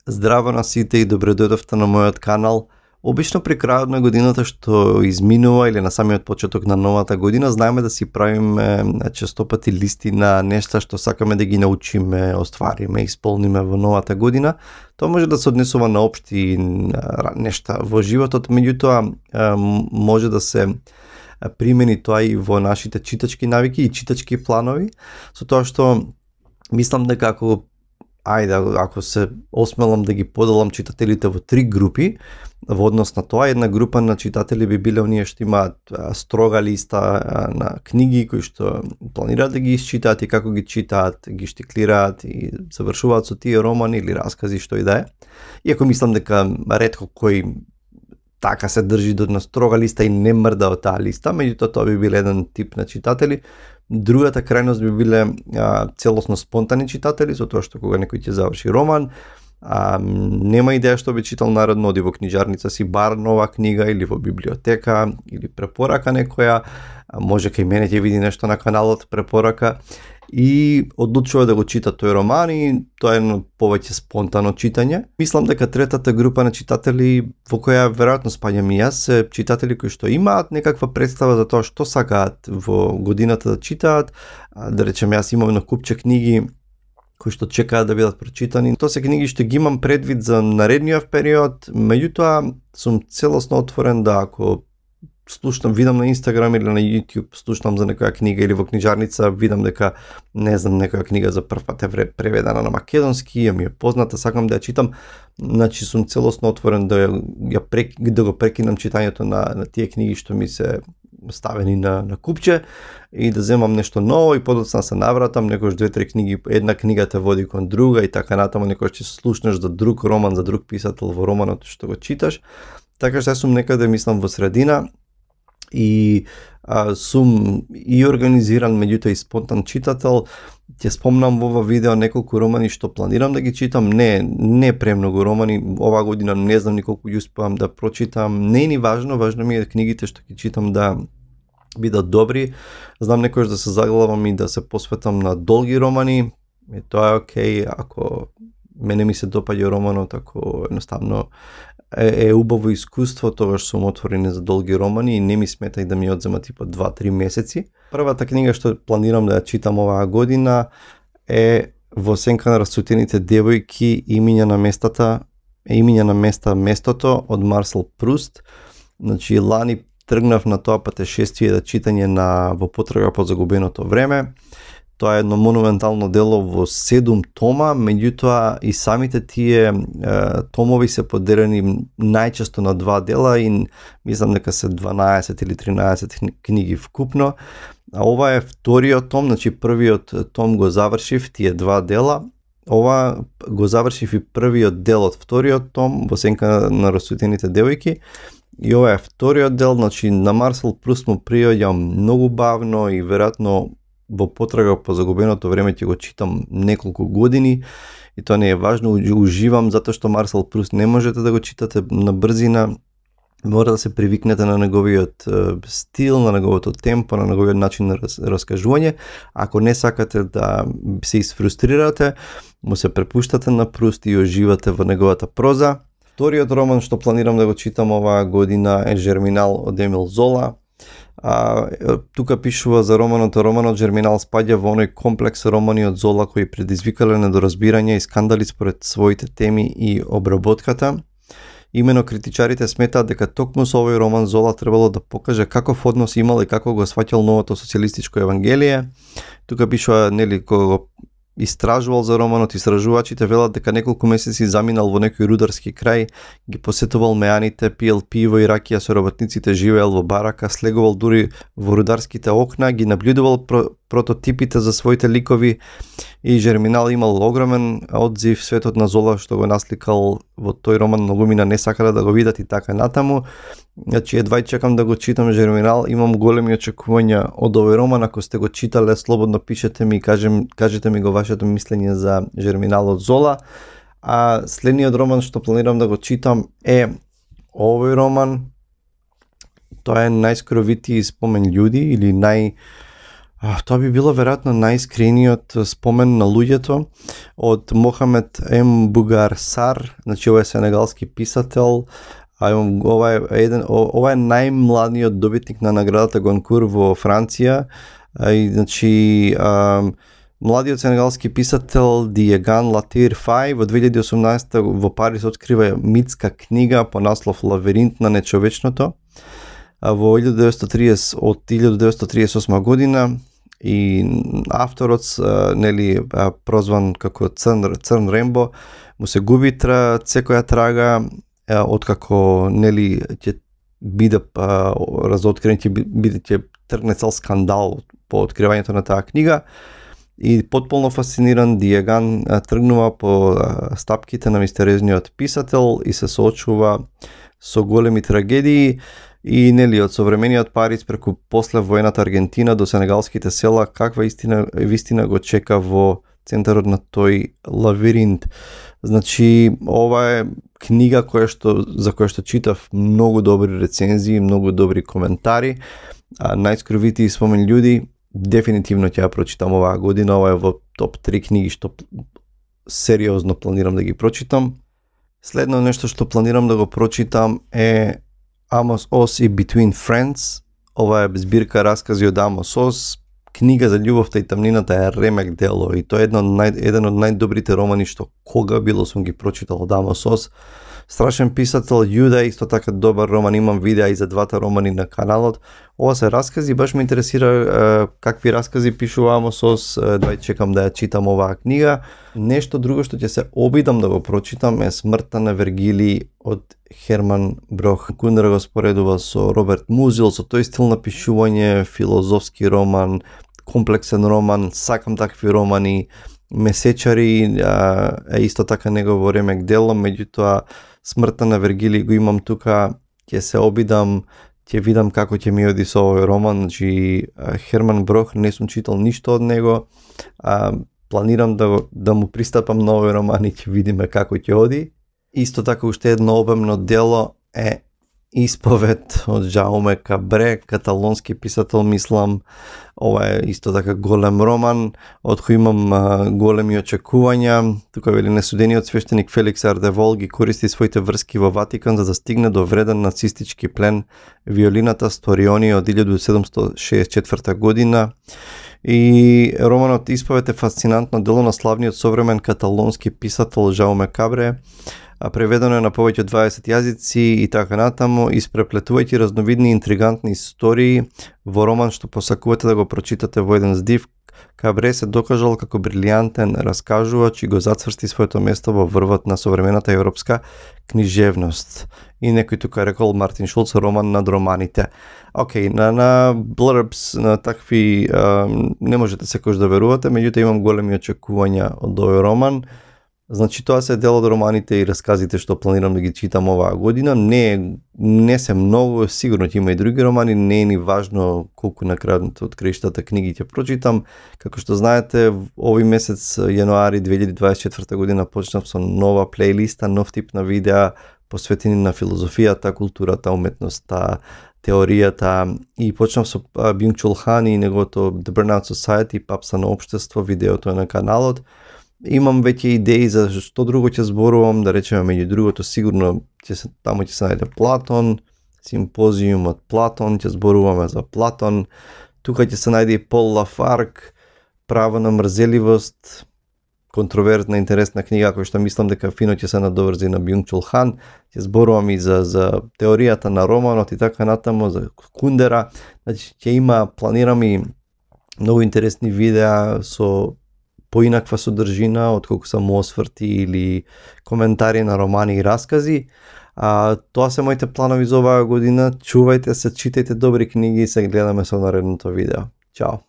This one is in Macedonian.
Здраво на сите и добре дојдовте на мојот канал. Обично при крајот на годината што изминува или на самиот почеток на новата година знаеме да си правиме честопати листи на нешта што сакаме да ги научиме, оствариме, исполниме во новата година. Тоа може да се однесува на општи нешта во животот, меѓутоа може да се примени тоа и во нашите читачки навики и читачки планови, со тоа што мислам дека ако се осмелам да ги поделам читателите во 3 групи, во однос на тоа, една група на читатели би биле оние што имаат строга листа на книги кои што планираат да ги исчитаат и како ги читаат, ги штиклираат и завршуваат со тие романи или раскази што и да е. Иако мислам дека ретко кој така се држи до една строга листа и не мрда од таа листа, меѓутоа тоа би бил еден тип на читатели. Другата крајност би биле целосно спонтани читатели, затоа што кога некој ќе заврши роман, нема идеја што би читал наредно, оди во книжарница си бар нова книга или во библиотека или препорака некоја, може кај мене ќе види нешто на каналот препорака и одлучува да го чита тој роман и тоа е едно повеќе спонтано читање. Мислам дека третата група на читатели во која веројатно спаѓам и јас се читатели кои што имаат некаква представа за тоа што сакаат во годината да читаат. Да речем, јас имам едно купче книги кои што чекаат да бидат прочитани. Тоа се книги што ги имам предвид за наредниот период, меѓутоа сум целосно отворен да ако слушнам, видам на Инстаграм или на YouTube, слушнам за некоја книга или во книжарница, видам дека, не знам, некоја книга за прв пат е преведена на македонски, ја ми е позната, сакам да ја читам, значи сум целосно отворен да го прекинам читањето на тие книги што ми се ставени на купче и да земам нешто ново и подоцна се навратам, некојаш 2-3 книги, една книга те води кон друга и така натаму, некојаш ќе слушнеш за друг роман, за друг писател во романот што го читаш. Така што сум некаде, мислам, во средина и сум и организиран, меѓутоа и спонтан читател. Ќе спомнам во ова видео неколку романи што планирам да ги читам, не премногу романи, оваа година не знам ни колку ги успеам да прочитам, не е ни важно, важно ми е книгите што ги читам да бидат добри. Знам некојаш да се заглавам и да се посветам на долги романи, и тоа е окей, ако мене ми се допаѓа романот, ако едноставно е убаво искуство, тогаш сум отворен за долги романи и не ми смета и да ми одзема типа 2-3 месеци. Првата книга што планирам да ја читам оваа година е Во сенка на расцутените девојки, имиња на местото од Марсел Пруст. Значи лани тргнав на тоа патешествие да читање во потрага по загубеното време. Тоа е едно монументално дело во 7 тома, меѓутоа и самите тие томови се поделени најчесто на 2 дела и мислам дека се 12 или 13 книги вкупно. А ова е вториот том, значи првиот том го завршив, тие 2 дела. Ова го завршив и првиот дел од вториот том, Во сенка на расцутените девојки. И ова е вториот дел, значи на Марсел Пруст му приоѓам многу бавно и веројатно во потрага по загубеното време ќе го читам неколку години и тоа не е важно, уживам затоа што Марсел Пруст не можете да го читате на брзина, мора да се привикнете на неговиот стил, на неговото темпо, на неговиот начин на раскажување. Ако не сакате да се изфрустрирате, му се препуштате на Пруст и уживате во неговата проза. Вториот роман што планирам да го читам оваа година е Жерминал од Емил Зола. Тука пишува за романот. Романот Жерминал спаѓа во оној комплекс романи од Зола кои предизвикале недоразбирање и скандали според своите теми и обработката. Имено критичарите сметаат дека токму со овој роман Зола требало да покаже каков однос имал и како го сваќал новото социјалистичко евангелие. Тука пишува, нели, кога го истражувал за романот, истражувачите велат дека неколку месеци заминал во некој рударски крај, ги посетувал меаните, пиел пиво и ракија со работниците, живеел во барака, слегувал дури во рударските окна, ги наблюдувал прототипите за своите ликови и Жерминал имал огромен одзив. Светот на Зола што го насликал во тој роман многумина не сакале да го видат и така натаму. Значи едва чекам да го читам Жерминал, имам големи очекувања од овој роман. Ако сте го читале, слободно пишете ми, кажете ми го вашето мислење за Жерминал од Зола. А следниот роман што планирам да го читам е овој роман. Тоа е Најскровитии спомен људи или Тоа би било веројатно најискрениот спомен на луѓето од Мохамед М. Бугар Сар, значи ова е сенегалски писател, ова е најмладиот добитник на наградата Гонкур во Франција, и значи младиот сенегалски писател Диеган Латир Фај во 2018 во Париз открива митска книга по наслов Лавиринт на нечовечното во 1938 година, и авторот прозван како Црн Рембо му се губи секоја трага, откако ќе биде разоткрен, ќе тргне цел скандал по откривањето на таа книга. И потполно фасциниран, Диеган тргнува по стапките на мистериозниот писател и се соочува со големи трагедии, и од современиот Париз преку после воената Аргентина до сенегалските села, каква вистина го чека во центарот на тој лавиринт. Значи, ова е книга за која што читав многу добри рецензии, многу добри коментари, најскровитии спомен људи. Дефинитивно ќе ја прочитам оваа година, ова е во топ 3 книги што сериозно планирам да ги прочитам. Следно нешто што планирам да го прочитам е Амос Оз и Between Friends. Ова е збирка раскази од Амос Оз. Книга за љубовта и тамнината е ремек дело, и тоа е еден од најдобрите романи што кога било сум ги прочитал од Амос Оз. Страшен писател, Јуда исто така добар роман, имам видеа и за двата романи на каналот. Ова се раскази, баш ме интересира какви раскази пишува Амос Оз, дај чекам да ја читам оваа книга. Нешто друго што ќе се обидам да го прочитам е Смртта на Вергили од Херман Брох. Кундера го споредува со Роберт Музил, со тој стил на пишување, филозофски роман, комплексен роман, сакам такви романи. Месечари е исто така негово ремек дело, меѓутоа Смртта на Вергили го имам тука, ќе се обидам, ќе видам како ќе ми оди со овој роман. Значи, Херман Брох не сум читал ништо од него, планирам да му пристапам на овој роман и ќе видиме како ќе оди. Исто така уште едно обемно дело е Исповед од Жауме Кабре, каталонски писател, мислам. Ова е исто така голем роман, од кој имам големи очекувања. Тука вели несудениот свештеник Феликс Ардевол ги користи своите врски во Ватикан за да стигне до вреден нацистички плен виолината Сториони од 1764 година. И романот Исповед е фасцинантно дело на славниот современ каталонски писател Жауме Кабре. Преведено е на повеќе од 20 јазици и така натаму, испреплетувајќи разновидни интригантни истории во роман што посакувате да го прочитате во еден здив. Кабре се докажал како брилијантен раскажувач и го зацврсти своето место во врвот на современата европска книжевност. И некој тука рекол Мартин Шулц роман над романите. Океј, на blurbs, на такви не можете секојаш да верувате, меѓутоа имам големи очекувања од овој роман. Значи, тоа се дел од романите и расказите што планирам да ги читам оваа година. Не се многу, сигурно ќе има и други романи, не е ни важно колку на крајот од краиштата книги ќе прочитам. Како што знаете, овој месец, јануари 2024 година, почнав со нова плейлиста, нов тип на видеа посветени на филозофијата, културата, уметноста, теоријата, и почнав со Бјунг-Чул Хан и неговото The Burnout Society, папса на општество, видеото е на каналот. Имам веќе идеи за што друго ќе зборувам, да речеме меѓу другото сигурно таму ќе се најде Платон, симпозиум од Платон, ќе зборуваме за Платон. Тука ќе се најде и Пол Лафарг, Право на мрзеливост, контроверзна, интересна книга која што мислам дека фино ќе се надоврзи на Бјунг-Чул Хан. Ќе зборувам и за теоријата на романот и така натаму, за Кундера. Значи ќе има, планирам и многу интересни видеа со поинаква содржина отколку само осврти или коментари на романи и раскази. Тоа се моите планови за оваа година. Чувајте се, читајте добри книги и се гледаме со наредното видео. Чао!